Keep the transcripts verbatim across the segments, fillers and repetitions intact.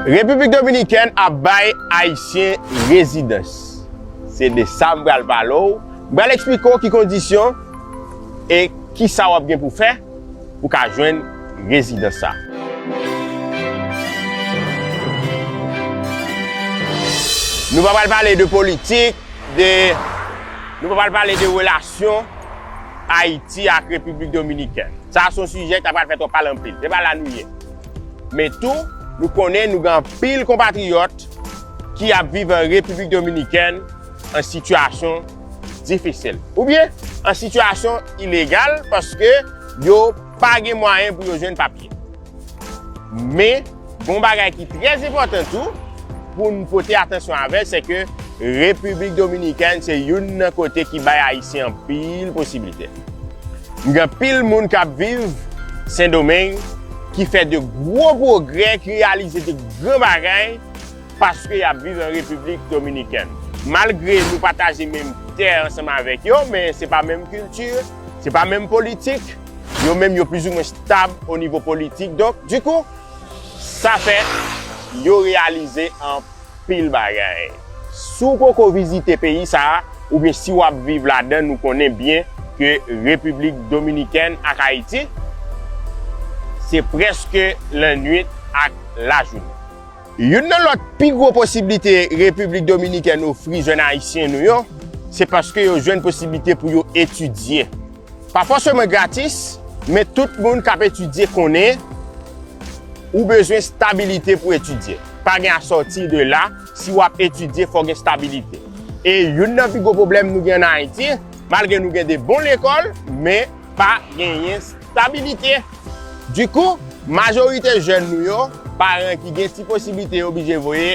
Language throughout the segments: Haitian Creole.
Repiblik Dominikèn ap bay Ayisyen rezidans. Se de sa m pral pale w. M pral eksplike w ki kondisyon e ki sa w ap gen pou fè pou ka jwenn rezidans sa. Nou pa pral pale de politik, de, nou pa pral pale de relasyon Ayiti ak Repiblik Dominikèn. Sa a se yon sijè ki ta pral fè twòp pale anpil. Se pa la nou ye. Men tou, nou konnen nou gen anpil konpatriyòt ki ap viv an Repiblik Dominikèn an sitiyasyon difisil. Oubyen an sitiyasyon ilegal paske yo pa gen mwayen pou yo jwenn papye. Men, gon bagay ki trè enpòtan tou pou n pote atansyon avè l, se ke Repiblik Dominikèn se youn nan kote ki bay Ayisyen anpil posiblite. M gen anpil moun k ap viv Sendomeng ki fè de gwo pwogrè, ki reyalize de gran bagay paske y ap viv an Repiblik Dominikèn. Malgre nou pataje menm tè ansanm avèk yo, men se pa menm kilti, se pa menm politik, yo menm yo plizoumwen stab o nivo politik. Donk, dikou, sa fè yo reyalize anpil bagay. Si w poko vizite peyi sa a, oubyen si w ap viv ladan, nou konnen byen ke Repiblik Dominikèn ak Ayiti, se prèske lannwit ak lajounen. Youn nan lòt pi gwo posiblite Repiblik Dominikèn ofri jèn Ayisyen nou yo, se paske yo jwenn posiblite pou yo etidye. Pa fòseman gratis, men tout moun k ap etidye konnen ou bezwen stabilite pou etidye. Pa gen asòti de la, si w ap etidye, fò gen stabilite. E youn nan pi gwo pwoblèm nou gen ann Ayiti, malgre nou gen de bon lekòl, men pa genyen stabilite. Dikou, majorite jèn nou yo, paran ki gen ti posiblite yo oblije voye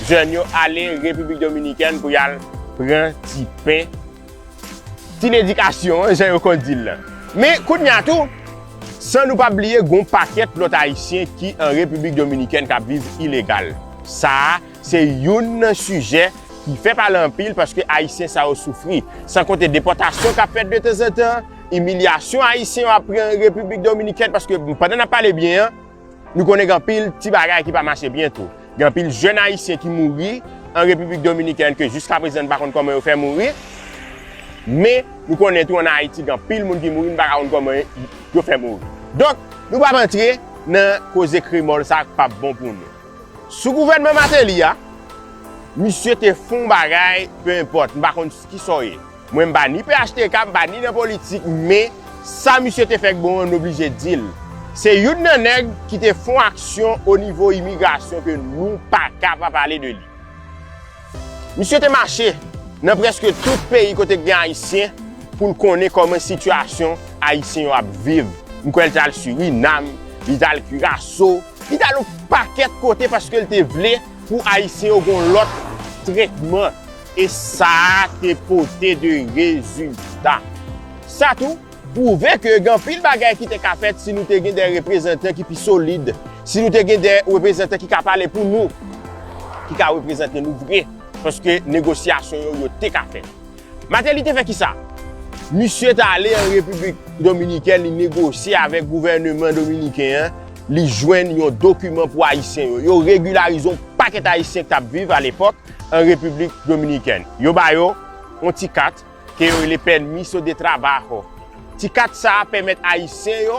jèn yo ale Repiblik Dominikèn pou y al pran ti pen, ti ledikasyon an, jan yo konn di l lan. Men kounye a tou, san nou pa bliye gon pakèt lòt Ayisyen ki an Repiblik Dominikèn k ap viv ilegal. Sa a, se youn nan sijè ki fè pale anpil paske Ayisyen sa yo soufri. San konte depòtasyon k ap fèt de tanzantan, imilyasyon Ayisyen yo ap pran an Repiblik Dominikèn paske pandan n ap pale byen an, nou konnen gen anpil ti bagay ki pa mache byen tou. Gen anpil jèn Ayisyen ki mouri an Repiblik Dominikèn ke jiskaprezan n pa konn kòman yo fè mouri. Men, nou konnen tou ann Ayiti gen anpil moun ki mouri, n pa ka konn kòman yo fè mouri. Donk, nou p ap antre nan koze kremòl sa k p ap bon pou nou. Sou gouvènman Martelly a, misye te fè yon bagay, pe enpòt, m pa konn ki sa w ye. Mwen, m pa ni P H T K, m pa ni nan politik, men sa misye te fè k bon an, n oblije di l. Se youn nan nèg ki te fè yon aksyon o nivo imigrasyon ke nou pa ka pa pale de li. Misye te mache nan prèske tout peyi kote k gen Ayisyen pou l konnen kòman sitiyasyon Ayisyen yo ap viv. M kwè l t al Sirinam, li t al Kiraso, li t al yon pakèt kote paske l te vle pou Ayisyen yo gen yon lòt tretman. E sa a te pote de rezilta. Sa tou, pwouve ke gen anpil bagay ki te ka fèt si nou te gen de reprezantan ki pi solid, si nou te gen de reprezantan ki ka pale pou nou, ki ka reprezante nou vre, paske negosyasyon yo, yo te ka fèt. Martelly te fè kisa? Misye t ale an Repiblik Dominikèn, li negosye avèk gouvèneman dominiken an, li jwenn yon dokiman pou Ayisyen yo. Yo regilarize yon pakèt Ayisyen ki t ap viv alepòk an Repiblik Dominikèn. Yo ba yo yon ti kat ke yo rele permiso de trabajo. Ti kat sa a pèmèt Ayisyen yo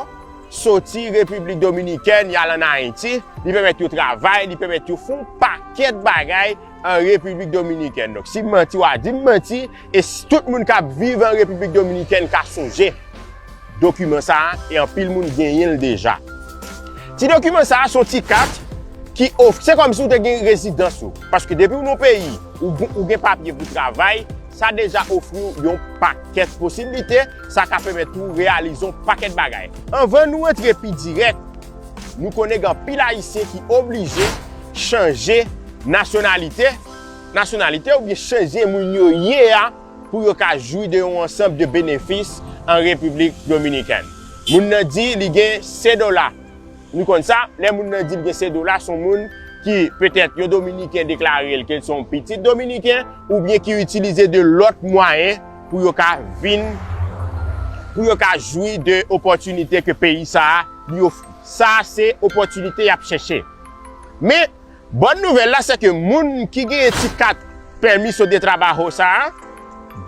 soti Repiblik Dominikèn, y al ann Ayiti, li pèmèt yo travay, li pèmèt yo fè yon pakèt bagay an Repiblik Dominikèn. Donk, si m manti, w a di m manti, e s-, tout moun k ap viv an Repiblik Dominikèn ka sonje dokiman sa a, e anpil moun genyen l deja. Ti dokiman sa a se yon ti kat ki of-, se kòmsi w te gen rezidans ou. Paske depi w nan yon peyi, ou, ou gen papye pou travay, sa deja ofri w yon pakèt posiblite, sa ka pèmèt ou reyalize yon pakèt bagay. Anvan nou antre pi dirèk, nou konnen gen anpil Ayisyen ki oblije chanje nasyonalite, nasyonalite oubyen chanje moun yo ye a pou yo ka jwi de yon ansanm de benefis an Repiblik Dominikèn. Moun nan di li gen sedola. Nou konn sa, lè moun nan di l gen sedola, se yon moun ki petèt yon Dominiken deklare l ke l se yon pitit Dominiken, oubyen ki itilize de lòt mwayen pou yo ka vin, pou yo ka jwi de opòtinite ke peyi sa a li ofri. Sa a se opòtinite y ap chèche. Men, Bòn nouvèl la, se ke moun ki genyen ti kat pèmiso de trabajo sa a,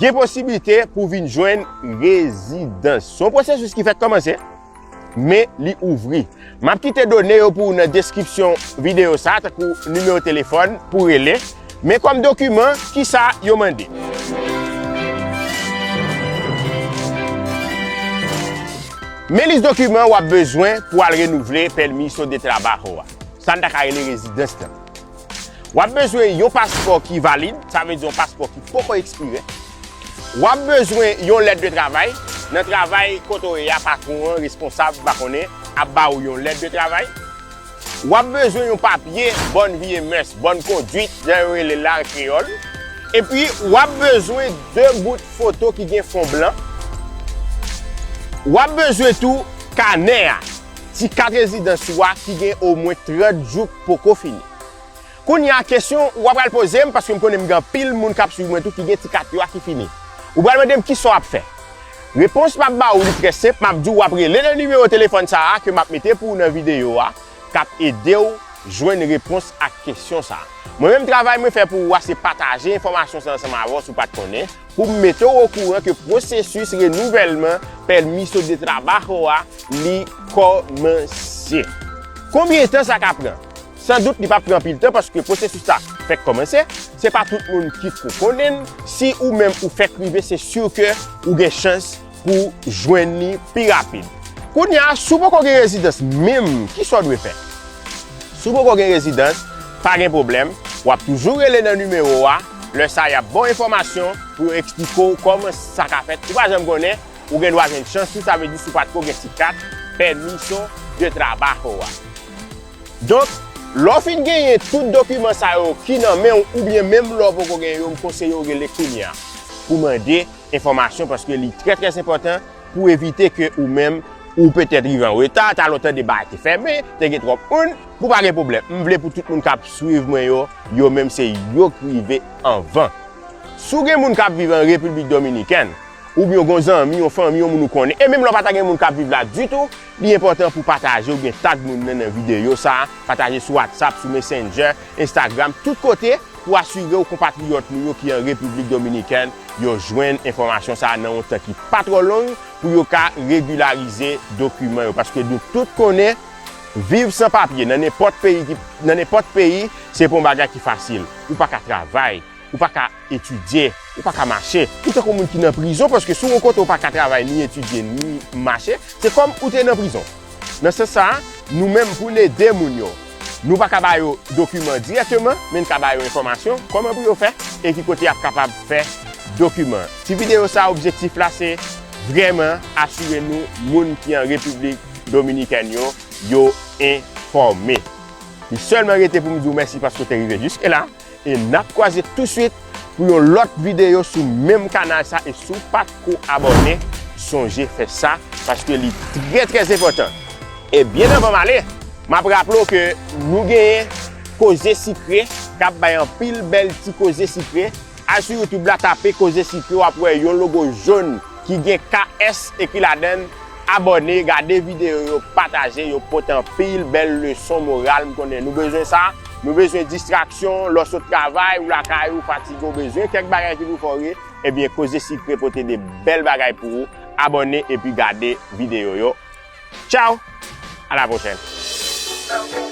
gen posiblite pou vin jwenn rezidans. Se yon pwosesis ki fèk kòmanse, men li ouvri. M ap kite done yo pou ou nan deskripsyon videyo sa a, tankou nimewo telefòn pou rele. Men kòm dokiman, kisa yo mande? Men lis dokiman w ap bezwen pou al renouvle pèmiso de trabajo a. Sa n ta ka rele rezidans lan. W ap bezwen yon paspò ki valid, sa vle di yon paspò ki poko ekspire. W ap bezwen yon lèt de travay. Nan travay kote w ye a, patwon an, responsab, m pa konnen, ap ba ou yon lèt de travay. W ap bezwen yon papye bòn vi e mès, bòn kondwit, jan yo rele l la an kreyòl. Epi, w ap bezwen de bout foto ki gen fon blan. W ap bezwen tou kanè a, ti kat rezidans ou a ki gen omwen trant jou k poko fini. Kounye a, kesyon w ap pral poze m, paske m konnen m gen anpil moun k ap swiv mwen tou ki gen ti kat yo a ki fini. Ou pral mande m kisa w ap fè. Repons m ap ba ou li trè senp, m ap di w w ap rele nan nimewo telefòn sa a ke m ap mete pou ou nan videyo a, k ap ede w jwenn repons ak kesyon sa a. Mwen menm, travay mwen fè pou ou a, se pataje enfòmasyon sa a ansanm avè w si w pa t konnen, pou m mete w okouran ke pwosesis renouvèlman pèmiso de trabajo a, li kòmanse. Konbyen tan sa ka pran? San dout, li p ap pran anpil tan paske pwosesis la fèk kòmanse. Se pa tout moun ki ko konnen l. Si ou menm ou fèk rive, se si ke ou gen chans pou jwenn li pi rapid. Kounye a, si w poko gen rezidans menm, kisa w dwe fè? Si w poko gen rezidans, pa gen pwoblèm, w ap toujou rele nan nimewo a. Lè sa a, y ap ba w enfòmasyon pou yo eksplike w kòman sa ka fèt. Ou pa janm konnen, ou gen dwa jwenn chans tou, sa vle di si w pa t ko gen ti kat pèmiso de trabajo a. Donk, lè w fin genyen tout dokiman sa yo ki nan men w, oubyen menm lè w poko genyen yo, m konseye w rele kounye a pou mande enfòmasyon, paske li trè, trè enpòtan pou evite ke ou menm, ou petèt rive an reta, talè w tande bagay te fèmen, te gen twòp moun, pou pa gen pwoblèm. M vle pou tout moun k ap swiv mwen yo, yo menm se yo k rive anvan. Si w gen moun k ap viv an Repiblik Dominikèn, oubyen w gen yon zanmi, yon fanmi, yon moun ou konnen, e menm lè w pa ta gen moun k ap viv la ditou, li enpòtan pou w pataje oubyen tag moun nan nan videyo sa a, pataje sou WhatsApp, sou Messenger, Instagram, tout kote, pou asire w konpatriyòt nou yo ki an Repiblik Dominikèn, yo jwenn enfòmasyon sa a nan yon tan ki pa twò long, pou yo ka regilarize dokiman yo. Paske nou tout konnen, viv san papye nan nenpòt peyi ki, nan nenpòt peyi, se pa yon bagay ki fasil. Ou pa ka travay, ou pa ka etidye, ou pa ka mache. Ou tankou moun ki nan prizon, paske si w yon kote ou pa ka travay, ni etidye, ni mache, se kòm ou te nan prizon. Nan sans sa a, nou menm pou n ede moun yo, nou pa ka ba yo dokiman dirèkteman, men n ka ba yo enfòmasyon, kòman pou yo fè, e ki kote y ap kapab fè dokiman. Ti videyo sa a, objektif la se vrèman asire nou, moun ki an Repiblik Dominikèn yo, yo enfòme. Li sèlman rete pou m di w mèsi paske w te rive jiske la. E n ap kwaze touswit pou yon lòt videyo sou menm kanal sa. E si w pa t ko abòne, sonje fè sa, paske li trè, trè enpòtan. E byen anvan m ale, m ap raple w ke nou genyen Koze Sikre k ap bay anpil bèl ti koze sikre. Al sou YouTube la, tape Koze Sikre, w ap wè yon logo jòn ki gen K S ekri ladan l. Abòne, gade videyo yo, pataje yo, pote anpil bèl leson moral. M konnen nou bezwen sa. Nou bezwen distraksyon. Lè w sot travay, ou lakay ou, fatige, ou bezwen kèk bagay ki pou fè w ri. Ebyen, Koze Sikre pote de bèl bagay pou ou. Abòne epi gade videyo yo. Tchaw! A la pwochèn!